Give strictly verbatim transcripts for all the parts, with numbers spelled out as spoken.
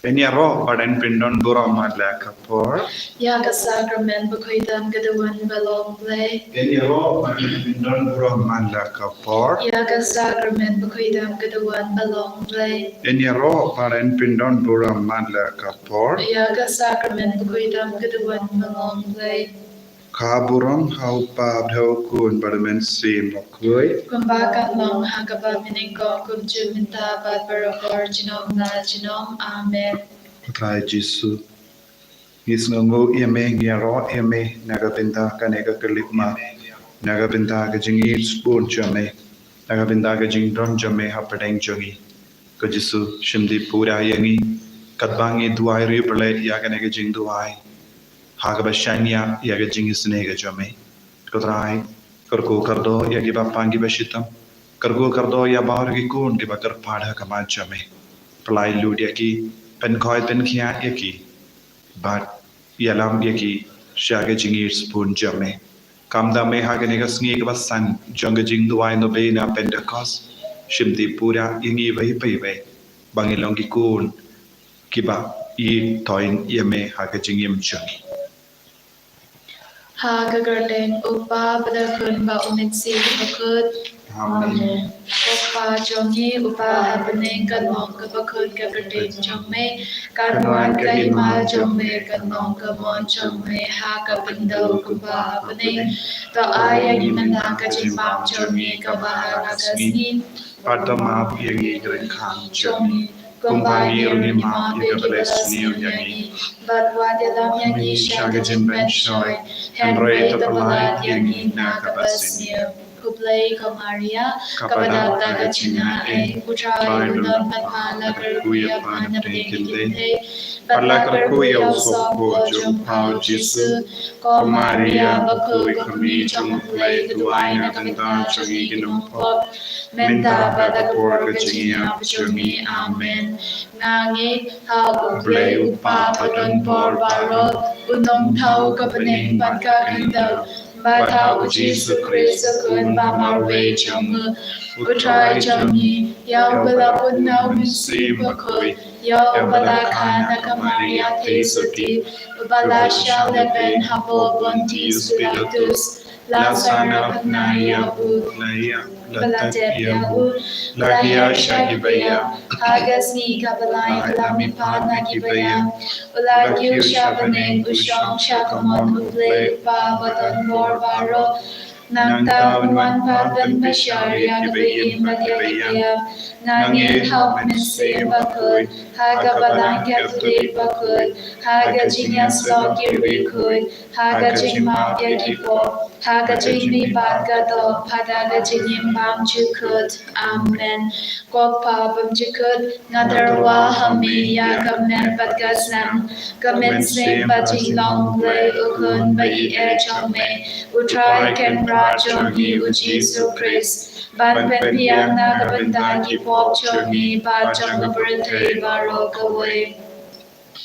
Yn ïaroh bad yn pyndon burom man la ka por. Ïa ka sakramen bakhuid tam ka dawan ba long Blei. Yn ïaroh bad yn pyndon burom man la ka por. Ïa ka sakramen bakhuid tam ka dawan ba long Blei. Yn ïaroh bad yn pyndon burom man la ka por. Ïa ka sakramen bakhuid tam ka dawan ba long Blei. Ka burom ha u Kpa bad ha u Khun bad u Mynsiem Bakhuid. Kumba kan long ha kaba mynnyngkong kumjuh mynta bad barabor junom la junom. Amen. Ko Trai Jisu, ngi sngewnguh ïa me, ngi ïaroh ïa me na ka bynta kane ka khyllipmat, na ka bynta ka jingïeit sbun jong me, na ka bynta ka jingdon jong me hapdeng jong ngi. Ko Jisu, shim dih pura ïa ngi katba ngi duwai riewblei ïa kane ka jingduwai ha kaba shaniah ïa ka jingisynei ka jong me. Ko Trai, kyrkhu kyrdoh ïa kiba pang kiba shitom, kyrkhu kyrdoh ïa baroh ki khun kiba kyrpad ha khmat jong me. Pynlait lut ïa ki, pynkhoi pynkhiah ïa ki, bad ïalam ïa ki sha ka jingïeit sbun jong me. Kumta me ha kane ka sngi kaba san jong ka jingduwai nobena Pentekost, shim dih pura ïa ngi iwei pa iwei ba ngin long ki khun kiba ïeit toiñ ïa me ha ka jingim jong ngi. Ha ka kyrteng u Kpa bad u Khun bad u Mynsiem Bakhuid. Amen. Ko Kpa jong ngi uba ha bneng, kan long ka bakhuid ka kyrteng jong me, kan wan ka hima jong me, kan long ka mon jong me ha ka khyndew kumba ha bneng. To ai ïa ngi mynta ka jingbam jong ngi kaba ha ka sngi. Bad to map ïa ngi ki ryngkang jong ngi, kumba ngi ruh ngi map ïa kiba sniew ïa ngi. Bad wat ïalam ïa ngi sha ka jingpynshoi, hynrei to pyllait ïa ngi na kaba sniew. Khublei ko Maria, kaba dap da ka jingaiei, u Trai u don bad pha, la kyrkhu ïa pha na pdeng ki kynthei, bad la kyrkhu ïa u sohpop jong pha u Jisu. Ko Maria bakhuid, ka kmie jong u Blei, to duwai na ka bynta jong ngi ki nongpop, mynta bad ha ka por ka jingïap jong ngi. Amen. Nga ngeit ha u Blei u Kpa badonbor baroh, u nongthaw ka bneng bad ka khyndew, bad ha u Jisu Khrist u Khun ba marwei jong u, u Trai jong ngi, ïa uba la pun na u Mynsiem Bakhuid, ïa uba la kha na ka Maria theisotti, uba la shah lehbeiñ hapoh Pontius Pilatus, la sah na bnai ïa u, la ïap, la tep ïa u, la hiar sha kiba ïap, ha ka sngi kaba lai la mihpat na kiba ïap, u la kiew sha bneng, u shong sha ka mon u Blei u Kpa badonbor baroh. Nangta un wan pat ban bishar ïa kiba im bad ïa kiba ïap. Nga ngeit ha u Mynsiem Bakhuid, ha ka balang Katholik bakhuid, ha ka jingïasyllok ki riewkhuid, ha ka jingmap ïa ki pop, ha ka jingmihpat ka doh, bad ha ka jingim bymjukut. Amen. Ko Kpa bymjukut, nga tyrwa ha me ïa ka met bad ka snam, ka mynsiem bad jinglong Blei u Khun ba ïeit jong me, u Trai Kynrad jong ngi u Jisu Khrist, ban pynbiang na ka bynta ki pop jong ngi bad jong ka pyrthei baroh kawei.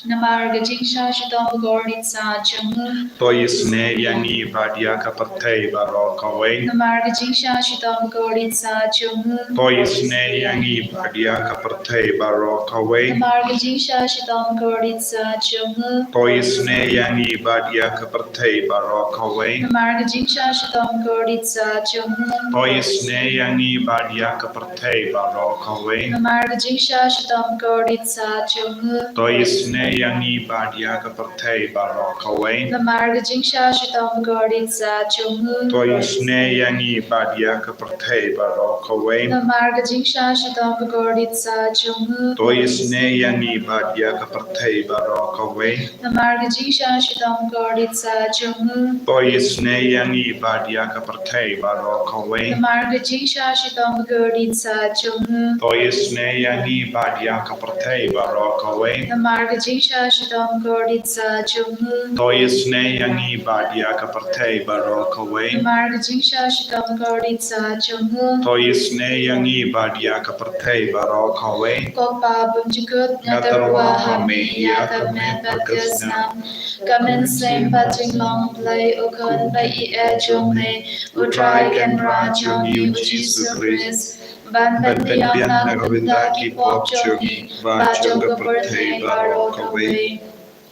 Namar ka jingshah shitom bakordit sah jong u, to isynei ïa ngi bad ïa ka pyrthei baroh kawei. Namar ka jingshah shitom bakordit sah jong u, to isynei ïa ngi bad ïa ka pyrthei baroh kawei. Namar ka jingshah shitom bakordit sah jong u, to isynei ïa ngi bad ïa ka pyrthei baroh kawei. Namar ka jingshah shitom bakordit sah jong u, to isynei ïa ngi bad ïa ka pyrthei baroh kawei. Namar ka jingshah shitom bakordit sah jong u, to isynei ïa ngi bad ïa ka pyrthei baroh kawei. Namar ka jingshah shitom bakordit sah jong u, to isynei ïa ngi bad ïa ka pyrthei baroh kawei. Namar ka jingshah shitom bakordit sah jong u, to isynei ïa ngi bad ïa ka pyrthei baroh kawei. Namar ka jingshah shitom bakordit sah jong u, to isynei ïa ngi bad ïa ka pyrthei baroh kawei. Namar ka jingshah shitom bakordit sah jong u, to isynei ïa ngi bad ïa ka pyrthei baroh kawei. Namar ka jingshah shitom bakordit sah jong u, to isynei ïa ngi bad ïa ka pyrthei baroh kawei. Namar ka jingshah shitom bakordit sah jong u, to isynei ïa ngi bad ïa ka pyrthei baroh kawei. Ko Kpa bymjukut, nga tyrwa ha me ïa ka met bad ka snam, ka mynsiem bad jinglong Blei u Khun ba ïeit jong me, u Trai Kynrad jong ngi u Jisu Khrist, ban pynbiang na ka bynta ki pop jong ngi bad jong ka pyrthei baroh kawei.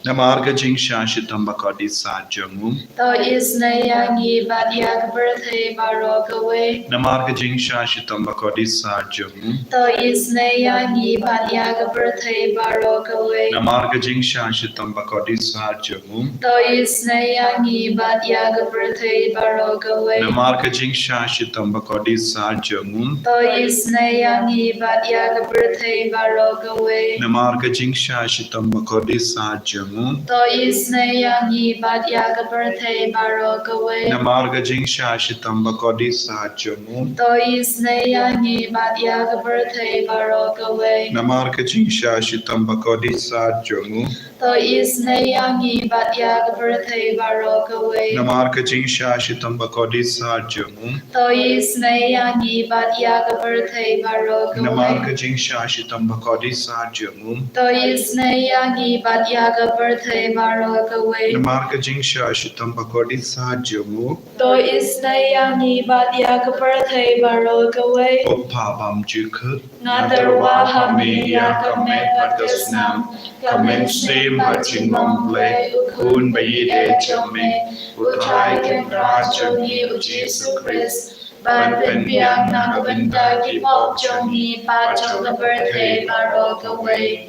Namar ka jingshah shitom bakordit sah jong u, to isynei ïa ngi bad ïa ka pyrthei baroh kawei. Namar ka jingshah shitom bakordit sah jong u, to isynei ïa ngi bad ïa ka pyrthei baroh kawei. Namar ka jingshah shitom bakordit sah jong u, to isynei ïa ngi bad ïa ka pyrthei baroh kawei. Namar ka jingshah shitom bakordit sah jong u, to isynei ïa ngi bad ïa ka pyrthei baroh kawei. Namar ka jingshah shitom bakordit sah jong u, to isynei ïa ngi bad ïa ka pyrthei baroh kawei. Namar ka jingshah shitom bakordit sah jong u, to isynei ïa ngi bad ïa ka pyrthei baroh kawei. Namar ka jingshah shitom bakordit sah jong u, to isynei ïa ngi bad ïa ka pyrthei baroh kawei. Namar ka jingshah shitom bakordit sah jong u, to isynei ïa ngi bad ïa ka pyrthei baroh kawei. Namar ka jingshah shitom bakordit sah jong u, to isynei ïa ngi bad ïa ka pyrthei baroh kawei. Namar ka jingshah shitom bakordit sah jong u, to isynei ïa ngi bad ïa ka pyrthei baroh kawei. Ko Pa bymjukut, nga tyrwa ha me ïa ka met bad ka snam, ka mynsiem bad jinglong Blei, u Khun ba ïeit jong me, u Trai Kynrad jong ngi u Jisu Khrist, ban pynbiang na ka bynta ki pop jong ngi bad jong ka pyrthei baroh kawei.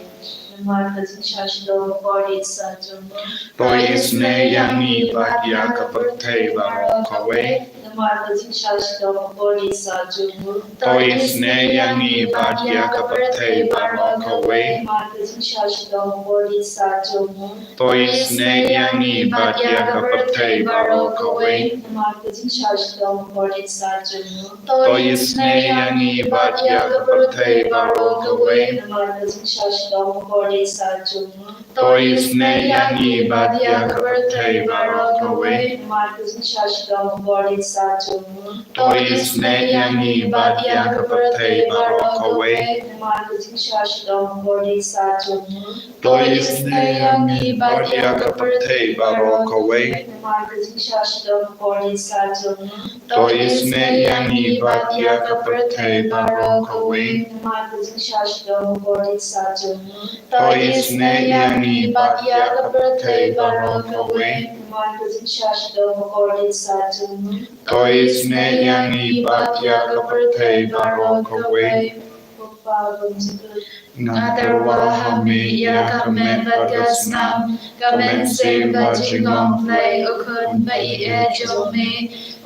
Namar ka jingshah shitom bakordit sah jong u, to isynei ïa ngi bad ïa ka pyrthei baroh kawei. Namar ka jingshah shitom bakordit sah jong u, to isynei ïa ngi bad ïa ka pyrthei baroh kawei. Namar ka jingshah shitom bakordit sah jong u, to isynei ïa ngi bad ïa ka pyrthei baroh kawei. Namar ka jingshah shitom bakordit sah jong u, to isynei ïa ngi bad ïa ka pyrthei baroh kawei. Namar ka jingshah shitom bakordit sah jong u, to isynei ïa ngi bad ïa ka pyrthei baroh kawei. Namar ka jingshah shitom bakordit sah jong u, to isynei ïa ngi bad ïa ka pyrthei baroh kawei. Namar ka jingshah shitom bakordit sah jong u, to isynei ïa ngi bad ïa ka pyrthei baroh kawei. Namar ka jingshah shitom bakordit sah jong u, to isynei ïa ngi bad ïa ka pyrthei baroh kawei. Namar ka jingshah shitom bakordit sah jong u, to isynei ïa ngi bad ïa ka pyrthei baroh kawei. Namar ka jingshah shitom bakordit sah jong u, to isynei ïa ngi bad ïa ka pyrthei baroh kawei. Ko Pa bymjukut, nga tyrwa ha me ïa ka met bad ka snam, ka mynsiem bad jinglong Blei, u Khun ba ïeit jong me,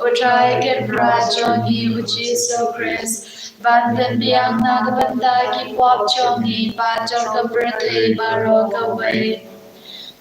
u Trai Kynrad jong ngi u Jisu Khrist, ban pynbiang na ka bynta ki pop jong ngi bad jong ka pyrthei baroh kawei.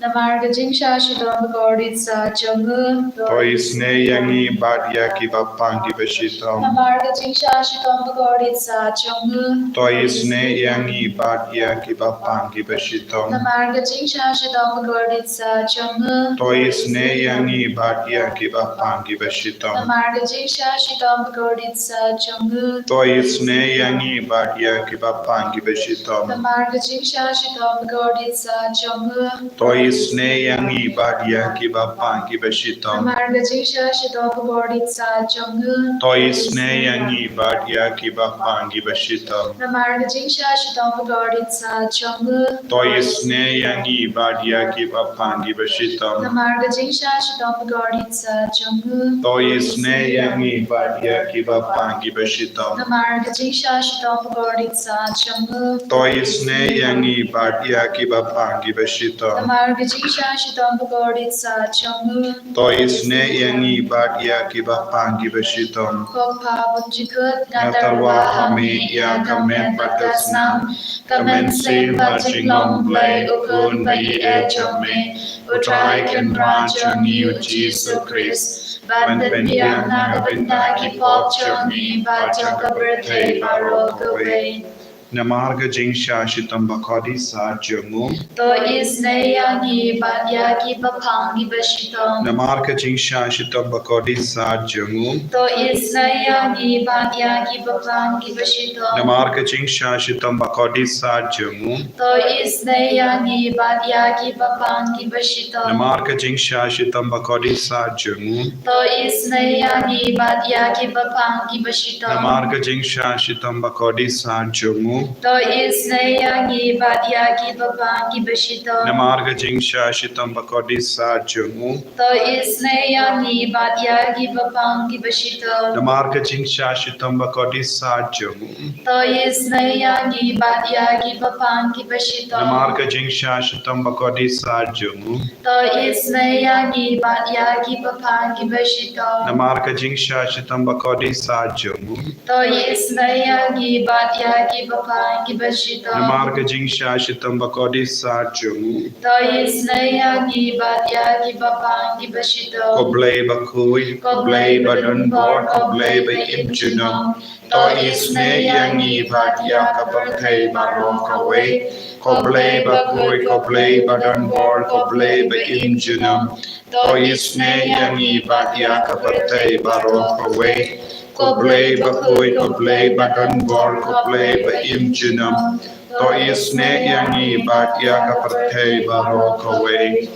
Namar ka jingshah shitom bakordit sah jong u, to isynei ïa ngi bad ïa kiba pang kiba shitom. Namar ka jingshah shitom bakordit sah jong u, to isynei ïa ngi bad ïa kiba pang kiba shitom. Namar ka jingshah shitom bakordit sah jong u, to isynei ïa ngi bad ïa kiba pang kiba shitom. Namar ka jingshah shitom bakordit sah jong u, to isynei ïa ngi bad ïa kiba pang kiba shitom. Namar ka jingshah shitom bakordit sah jong u, to isynei ïa ngi bad ïa kiba pang kiba shitom. Namar ka jingshah shitom bakordit sah jong u, to isynei ïa ngi bad ïa kiba pang kiba shitom. Namar ka jingshah shitom bakordit sah jong u, to isynei ïa ngi bad ïa kiba pang kiba shitom. Namar ka jingshah shitom bakordit sah jong u, to isynei ïa ngi bad ïa kiba pang kiba shitom. Namar ka jingshah shitom bakordit sah jong u, to isynei ïa ngi bad ïa kiba pang kiba shitom. Namar ka jingshah shitom bakordit sah jong u, to isynei ïa ngi bad ïa kiba pang kiba shitom. Ko Pa bymjukut, nga tyrwa ha me ïa ka met bad ka snam, ka mynsiem bad jinglong Blei, u Khun ba ïeit jong me, u Trai Kynrad jong ngi u Jisu Khrist, ban pynbiang na ka bynta ki pop jong ngi bad jong ka pyrthei baroh kawei. Namar ka jingshah shitom bakordit sat jong u. To isynei ïa ngi bad ïa kiba phang kiba shitom. Namar ka jingshah shitom bakordit sat jong u. To isynei ïa ngi bad ïa kiba phang kiba shitom. Namar ka jingshah shitom bakordit sat jong u. To isynei ïa ngi bad ïa kiba phang kiba shitom. Namar ka jingshah shitom bakordit sat jong u. To isynei ïa ngi bad ïa kiba phang kiba shitom. Namar ka jingshah shitom bakordit sat jong u. To isynei ïa ngi bad ïa kiba phang kiba shitom. Namar ka jingshah shitom bakordit sat jong u. To isynei ïa ngi bad ïa kiba phang kiba shitom. Namar ka jingshah shitom bakordit sat jong u. To isynei ïa ngi bad ïa kiba phang kiba shitom. Namar ka jingshah shitom bakordit sat jong u. To isynei ïa ngi bad ïa kiba phang kiba shitom. Namar ka jingshah shitom bakordit sat jong u. To isynei ïa ngi bad ïa kiba phang kiba shitom. Namar ka jingshah shitom bakordit sat jong u. To isynei ïa ngi bad ïa kiba phang kiba shitom. Ko Blei bakhuid, ko Blei badonbor, ko Blei ba im junom. To isynei ïa ngi bad ïa ka pyrthei baroh kawei. Ko Blei bakhuid, ko Blei badonbor, ko Blei ba im junom. To isynei ïa ngi bad ïa ka pyrthei baroh kawei. Ko Blei bakhuid, ko Blei badonbor, ko Blei ba im junom. To isynei ïa ngi bad ïa ka pyrthei baroh kawei.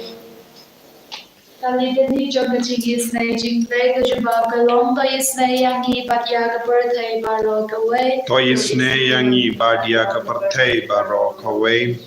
Ka litany jong ka jingisynei jingpyrthei ka jubab ka long, to isynei ïa ngi bad ïa ka pyrthei baroh kawei. To isynei ïa ngi bad ïa ka pyrthei baroh kawei.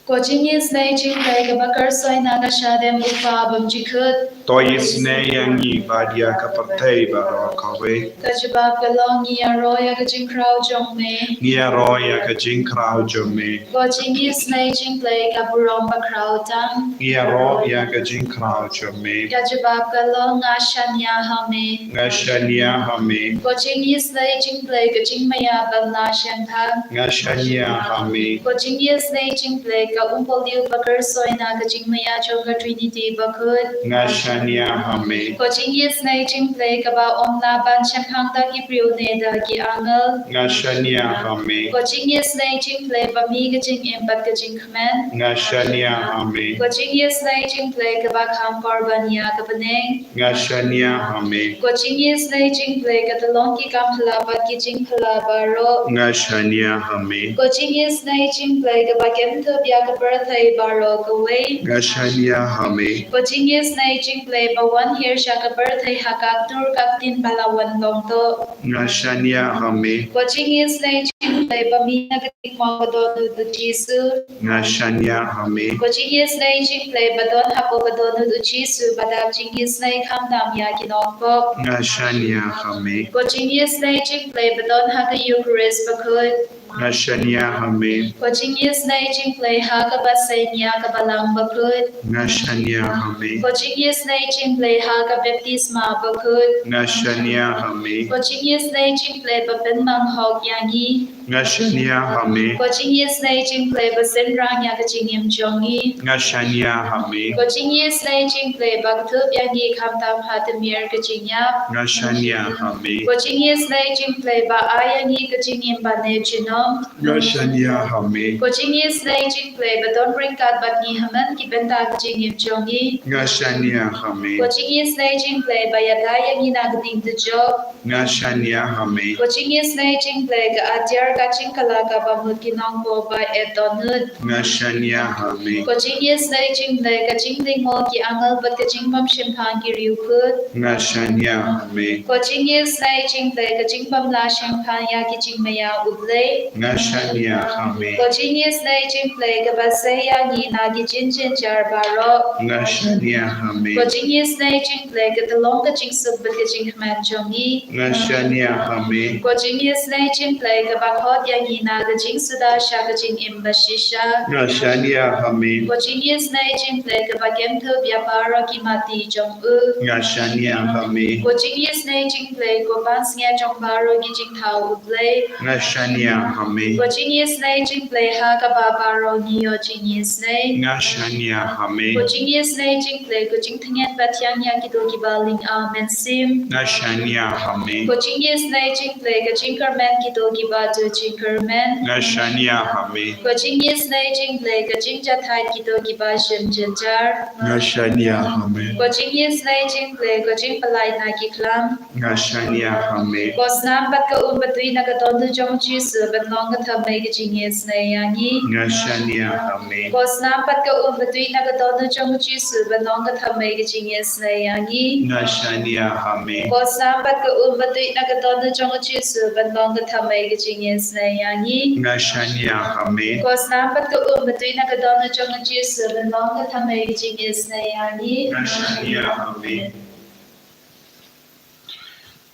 Ko jingisynei jingpyrthei kaba kyrsoi na ka shadem u Kpa bymjukut. To isynei ïa ngi bad ïa ka pyrthei baroh kawei. Ka jubab ka long, ngi ïaroh ïa ka jingkhraw jong me. Ngi ïaroh ïa ka jingkhraw jong me. Ko jingisynei jingpyrthei ka burom bakhraw tam. Ngi ïaroh ïa ka jingkhraw jong me. Ka jubab ka long, nga shaniah ha me. Nga shaniah ha me. Ko jingisynei jingpyrthei ka jingmaïa ban lah shemphang. Nga shaniah ha me. Ko jingisynei jingpyrthei ka umpohliew ba kyrsoi na ka jingmaïa jong ka Trinity bakhuid. Nga shaniah ha me. Ko jingisynei jingpyrthei kaba ym lah ban shemphang da ki briew ne da ki angel. Nga shaniah ha me. Ko jingisynei jingpyrthei ba mih ka jingim bad ka jingkmen. Nga shaniah ha me. Ko jingisynei jingpyrthei kaba kham kor ban ïa ka bneng. Nga shaniah ha me. Ko jingisynei jingpyrthei ka tyllong ki kam phylla bad ki jingphylla baroh. Nga shaniah ha me. Ko jingisynei jingpyrthei kaba kem thup ïa ka pyrthei baroh kawei. Nga shaniah ha me. Ko jingisynei jingpyrthei ba wan hiar sha ka pyrthei ha ka ktur ka ktien ba la wan long to. Nga shaniah ha me. Ko jingisynei jingpyrthei ba mih na ka jingmut ka dohnud u Jisu. Nga shaniah ha me. Ko jingisynei jingpyrthei ba don hapoh ka dohnud u Jisu ba dap jingisynei khamtam ïa ki nongpop. Nga shaniah ha me. Ko jingisynei jingpyrthei ba don ha ka Eukharist bakhuid. Nga shaniah ha me. Ko jingisynei jingpyrthei ha kaba seng ïa ka Balang bakhuid. Nga shaniah ha me. Ko jingisynei jingpyrthei ha ka baptisma bakhuid. Nga shaniah ha me. Ko jingisynei jingpyrthei ba pynmang hok ïa ngi. Nga shaniah ha me. Ko jingisynei jingpyrthei ba synran ïa ka jingim jong ngi. Nga shaniah ha me. Ko jingisynei jingpyrthei ba kthup ïa ngi khamtam ha tmier ka jingïap. Nga shaniah ha me. Ko jingisynei jingpyrthei ba ai ïa ngi ka jingim ba nep junom. Nga shaniah ha me. Ko jingisynei jingpyrthei ba don ryngkat bad ngi ha man ki bynta ka jingim jong ngi. Nga shaniah ha me. Ko jingisynei jingpyrthei ba ïada ïa ngi na ka ding dujok. Nga shaniah ha me. Ko jingisynei jingpyrthei ka atiar ka jingkylla kaba mut ki nongpop ba ep dohnud. Nga shaniah ha me. Ko jingisynei jingpyrthei ka jingding mo ki angel bad ka jingbym shemphang ki riewkhuid. Nga shaniah ha me. Ko jingisynei jingpyrthei ka jingbym lah shemphang ïa ki jingmaïa u Blei. Nga shaniah ha me. Ko jingisynei jingpyrthei kaba sei ïa ngi na ki jingjynjar baroh. Nga shaniah ha me. Ko jingisynei jingpyrthei ka tyllong ka jingsuk bad ka jingkmen jong ngi. Nga shaniah ha me. Ko jingisynei jingpyrthei kaba khot ïa ngi na ka jingsuda sha ka jingim bashisha. Nga shaniah ha me. Ko jingisynei jingpyrthei kaba kem thup ïa baroh ki mati jong u. Nga shaniah ha me. Ko jingisynei jingpyrthei ko pansngiat jong baroh ki jingthaw u Blei. Nga shaniah ha me. Ko jingisynei jingpyrthei ha kaba baroh ngi ïoh jingisynei. Nga shaniah ha me. Ko jingisynei jingpyrthei ko jingthyngiat ba thiang ïa kito kiba lyngba mynsiem. Nga shaniah ha me. Ko jingisynei jingpyrthei ka jingkyrmen kito kiba duk jingkyrmen. Nga shaniah ha me. Ko jingïasnei jong U Blei, ka jingjahthait kito kiba shem jynjar. Nga shaniah ha me. Ko jingïasnei jong U Blei, ko jingpyllait na ki khlam. Nga shaniah ha me. Ko snam bad ka um ba tih na ka dohnud jong U Jisu, ban long ka thymmei ka jingïasnei ïa ngi. Nga shaniah ha me. Ko snam bad ka um ba tih na ka dohnud jong U Jisu, ban long ka thymmei ka jingïasnei ïa ngi. Nga shaniah ha me. Ko snam bad ka um ba tih na ka dohnud jong U Jisu, ban long ka thymmei ka jingïasnei ïa ngi. Nga shaniah ha me. Ko snam bad ka um ba tih na ka dohnud jong U Jisu, ban long ka thymmei ka jingïasnei ïa ngi. Nga shaniah ha me.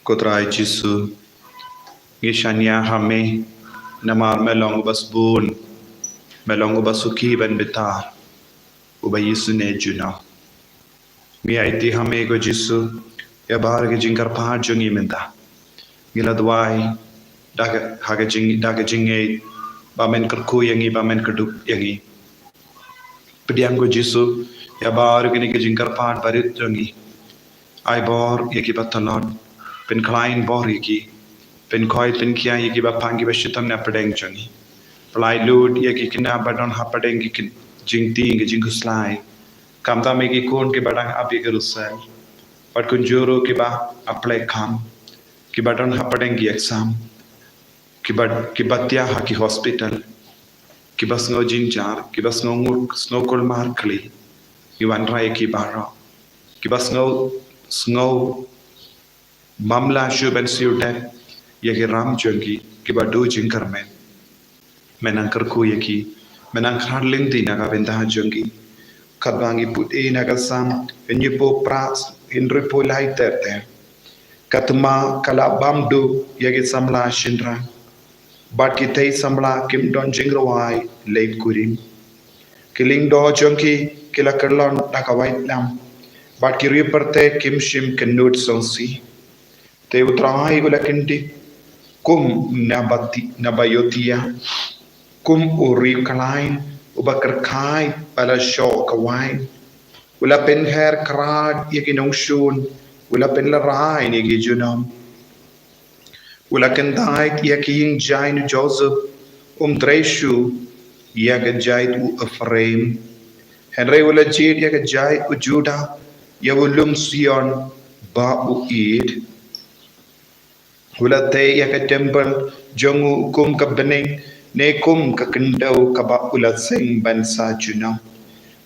Ko Trai Jisu, ngi shaniah ha me, namar me long uba sbun, me long uba suki ban bitar, uba ïasnei junom. Ngi aiti ha me ko Jisu, ïa baroh ki jingkyrpad jong ngi mynta. Ngi la duwai, da ka, ha ka jing, da ka jingngeit, ba men kyrkhu ïa ngi, ba men kdup ïa ngi. Pdiang ko Jisu, ïa baroh kine ki jingkyrpad barit jong ngi. Ai bor ïa kiba tlot, pynkhlaiñ bor ïa ki, pynkoit pynkhia ïa kiba pang kiba shitom na pdeng jong ngi. Pynlait lut ïa ki khynnah ba don hapdeng ki kin-, jingtieng ki jingkhuslai. Khamtam ïa ki khun kiba dang ap ïa ki result. Bad kumjuh ruh kiba ap leh kam, kiba don hapdeng ki exam, kiba, kiba thiah ha ki hospital, kiba sngew jynjar, kiba sngew ngut, sngew kulmar khlieh, kiba wanrah ïa ki baroh, kiba sngew, sngew bym lah shuh ban siew dep ïa ki ram jong ki, kiba duh jingkyrmen. Men nang kyrkhu ïa ki, men nang kyrhai lynti na ka bynta jong ki. Katba ngi pule na ka Salm hynñiewphew phra, hynriewphew lai ter ter. Ka thma ka la bam duh ïa ki samla shynrang, bad kitei samla kim don jingrwai leit kurim. Ki lyngdoh jong ki ki la kyllon da ka waitlam, bad ki riewpyrthei kim shym kynnud sngewsih. Te U Trai u la kyndit kum na ba ti-, na ba ïohthiah, kum u riewkhlaiñ uba kyrkhu ba la shoh kawei. U la pynher krad ïa ki nongshun, u la pynlehrain ïa ki junom. U la kyntait ïa ki ïingjain u Joseph, um trei shuh ïa ka jaid u Ephraim. Hynrei u la jied ïa ka jaid u Judah, ïa u lum Sion ba u ïeit. U la tei ïa ka templ jong u kum ka bneng, ne kum ka khyndew kaba u la seng ban sah junom.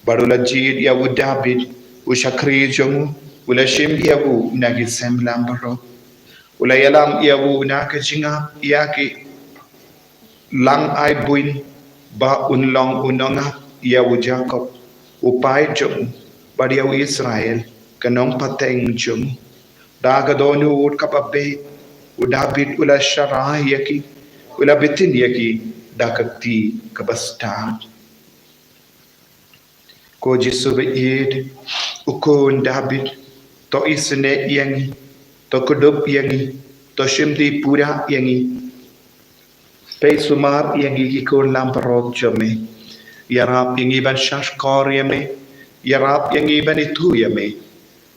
Bad u la jied ïa u David, u shakri jong u, u la shim ïa u na ki sem lam baroh. U la ïalam ïa u na ka jingap ïa ki lang ai buin, ba un long u nongap ïa u Jakob, u paid jong u, bad ïa u Israel, ka nongpateng jong u. Da ka dohnud kaba beit, u David u la sharai ïa ki, u la btin ïa ki da ka kti kaba stad. Ko Jisu ba ïeit, u khun David, to isynei ïa ngi, to kdup ïa ngi, to shim dih pura ïa ngi. Peit sumar ïa ngi ki khun lamparot jong me. Ïarap ïa ngi ban shahshkor ïa me. Ïarap ïa ngi ban ithuh ïa me.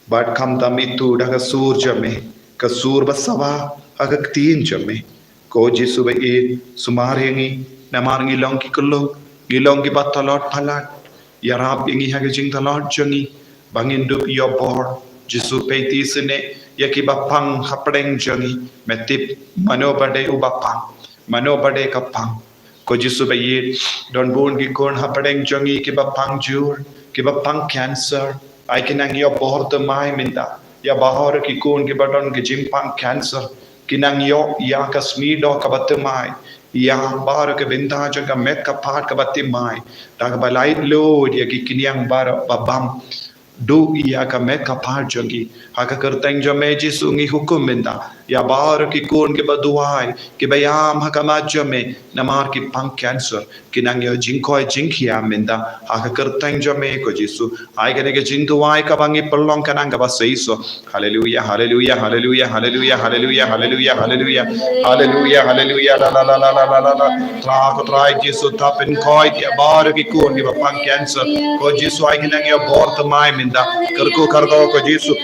Bad khamtam ithuh da ka sur jong me, ka sur ba sawa ha ka ktien jong me. Ko Jisu ba ïeit, sumar ïa ngi, namar ngi long ki khlung, ngi long kiba tlot palat. Ïarap ïa ngi ha ka jingtlot jong ngi, ba ngin dup ïoh bor. Jisu peit isynei ïa kiba pang hapdeng jong ngi, me tip mano ba dei uba pang, mano ba dei ka pang. Ko Jisu ba ïeit, don bun ki khun hapdeng jong ngi kiba pang jur, kiba pang cancer. Ai ki nang ïoh bor thymmai mynta. Ïa baroh ki khun kiba don ki jingpang cancer, ki nang ïoh ïa ka sniewdoh kaba thymmai. Ïa baroh ki bynta jong ka met ka phad kaba thymmai. Da kaba lait lut ïa ki khñiang baroh ba bam duh ïa ka met ka phad jong ki. Ha ka kyrteng jong me Jisu ngi hukum mynta ïa baroh ki khun kiba duwai, kiba ïam ha khmat jong me, namar ki pang cancer, ki nang ïoh jingkoit jingkhiah mynta. Ha ka kyrteng jong me ko Jisu, ai kane ka jingduwai kaba ngi pynlong ka nang kaba seisoh. Haleluya, haleluya, haleluya, haleluya, haleluya, haleluya, haleluya. Haleluya, haleluya, la, la, la. Trai, ko Trai Jisu, to pynkoit ïa baroh ki khun kiba pang cancer. Ko Jisu, ai ki nang ïoh bor thymmai mynta. Kyrkhu kyrdoh ko Jisu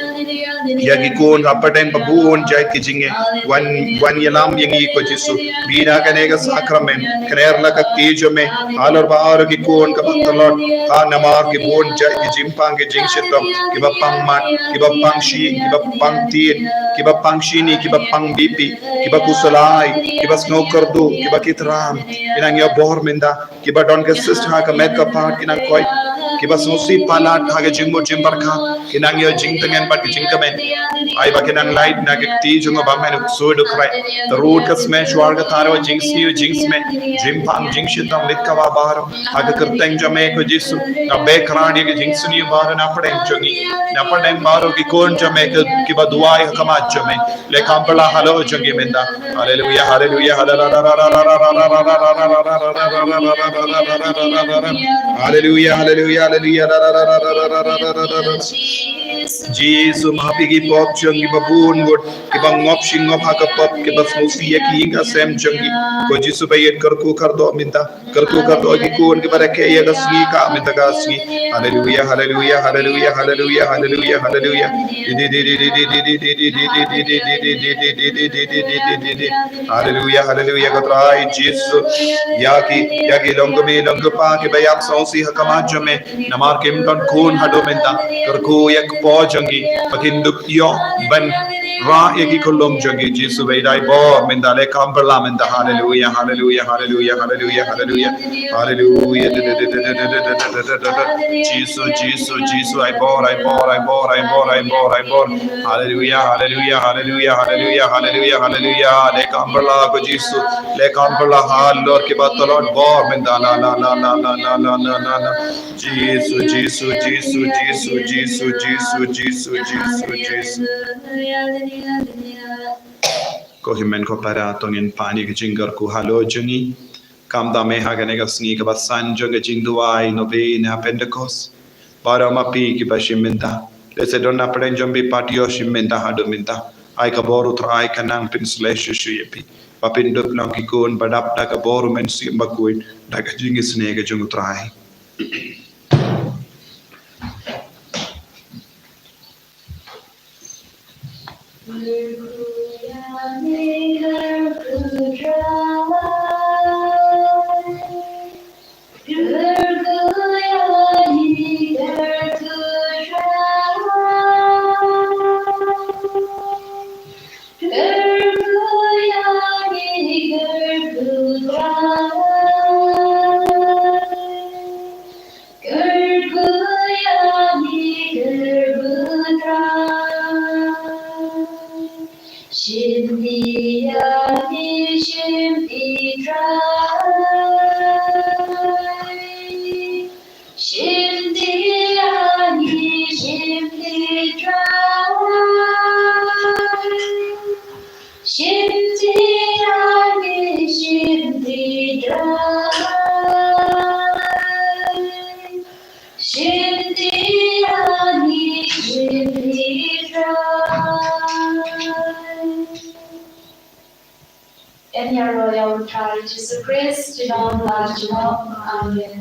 ïa ki khun hapdeng ba bun jait ki jingeh. Wan, wan ïalam ïa ngi ko Jisu. Bit ha kane ka sakramen, kner la ka kti jong me halor baroh ki khun kiba tlot ha namar ki bun jait ki jingpang ki jingshitom, kiba pang mat, kiba pang shi, kiba pang tied, kiba pang shini, kiba pang B P, kiba khuslai, kiba sngew kyrduh, kiba ki tram. Ngi nang ïa bor mynta, kiba don ka cyst ha ka met ka phad, ngi nang koit, kiba sngewsih palat ha ka jingmut jingpyrkhat, ngi nang ïa jingtngen bad ka jingkmen. Ai ba ngi nang lait na ka kti jong u Bamen u ksuid u khreh. Tyrut ka smet, shuwa ka thaw, jingsniew jingsmet, jingpang jingshitom, leit kaba baroh ha ka kyrteng jong me ko Jisu. Nga beh kyrpad ïa ka jingsniew baroh na pdeng jong ngi, na pdeng baroh ki khun jong me ki, kiba duwai ha khmat jong me. Leh kham pala halor jong ngi mynta. Haleluya, haleluya, haleluya, haleluya, haleluya. Jisu, map ïa ki pop jong ngi ba bun ngut, kiba ngop shi ngop ha ka pop, kiba sngewsih ïa ki ïing ka sem jong ngi. Ko Jisu ba ïeit, kyrkhu kyrdoh mynta. Kyrkhu kyrdoh ïa ki khun kiba rakhe ïa ka sngi ka mynta ka sngi. Haleluya, haleluya, haleluya, haleluya, haleluya, haleluya. Haleluya, haleluya, ko Trai Jisu. Ïa ki, ïa ki long kmie long kpa kiba ïap sngewsih ha khmat jong me, namar kim don khun haduh mynta. Kyrkhu ïa ki pop jong ngi ba kin dup ïoh ban rah ïa ki khyllung jong ngi. Jisu ba ïeit, ai bor mynta, leh kham pala mynta. Haleluya, haleluya, haleluya, haleluya, haleluya. Haleluya. Jisu, Jisu, Jisu, ai bor, ai bor, ai bor, ai bor, ai bor, ai bor. Haleluya, haleluya, haleluya, haleluya, haleluya. Leh kham pala ko Jisu. Leh kham pala halor kiba tlot, bor mynta, la, la, la. Jisu, Jisu, Jisu, Jisu. Ko hynmen ko para, to ngin pan ïa ka jingkyrkhu halor jong ngi. Kham tam eh ha kane ka sngi kaba san jong ka jingduwai novena Pentecost. Baroh ma phi kiba shim mynta, lehse don na pdeng jong phi pat ïoh shim mynta haduh mynta. Ai ka bor u Trai kan nang pynslem shuh shuh ïa phi, ba phin dup long ki khun ba dap da ka bor u Mynsiem Bakhuid, da ka jingisynei ka jong u Trai. Kyrkhu ïa ngi, kyrkhu Trai. Shim ïa ngi, shim ïa ngi Trai. Shim ïa ngi, shim ïa ngi Trai. Shim ïa ngi, shim ïa ngi Trai. Shim ïa ngi, shim ïa ngi Trai. Yn ïaroh ïa u Trai Jisu Khrist, junom la junom. Amen.